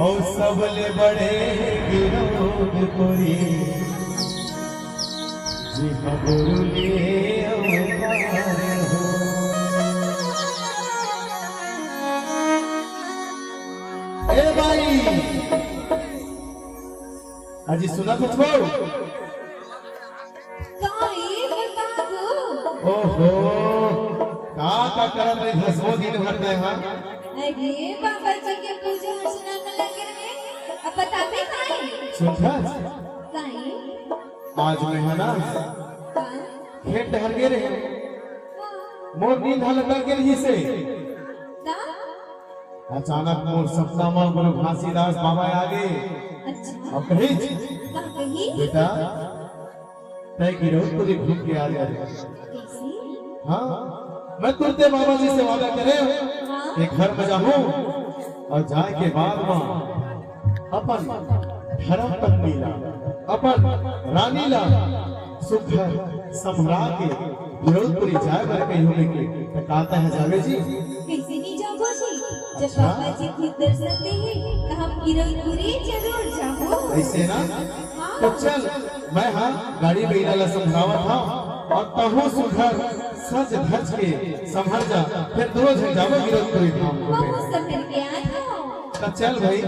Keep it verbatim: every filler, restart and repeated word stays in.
अउ सबले बड़े गिरौदपुरी जी ह गुरु ले अवतार हो। ए भाई, अजी सुनत हस वो? का ए बता दो। ओहो, का का करत रही हसवो दिन भर तैं हा? अरे बाबा जी के पूजा अर्चना में लगे रहे। अब बताबे काई? सुनत हस? काई? आज मैं हा ना हाँ। खेत डहर गे रहे। हाँ। मोर नींद हा लटक गे रहिसे। का? अचानक मोर सपना म गुरु घासीदास बाबा आ गे। अच्छा। अउ कहिस, का कही? बेटा, तैं गिरौदपुरी घूम के आ जा। कैसे? हाँ, मैं तुरते बाबा जी से वादा करे हाँ। के घर में जाहूँ अउ जाय के बाद म अपन धर्म पत्नी ला, अपन रानी ला सुघर संभरा के गिरौदपुरी जाय बर कहिहूँ कहिके। त का तैं हा जाबे जी? कैसे नहीं जाबो जी? जब अच्छा। बाबा जी खुद दर्शन देही, त हम गिरौदपुरी जरूर जाबो। ऐसे ना? हाँ। त चल, मैं हा गाड़ी बइला ला संभरावत हँव अउ तहूँ सुघर सज धज के संभर जा, फेर दूनों झन जाबो गिरौदपुरी धाम घूमे। बहुत संभर के आत हँव। त चल भाई।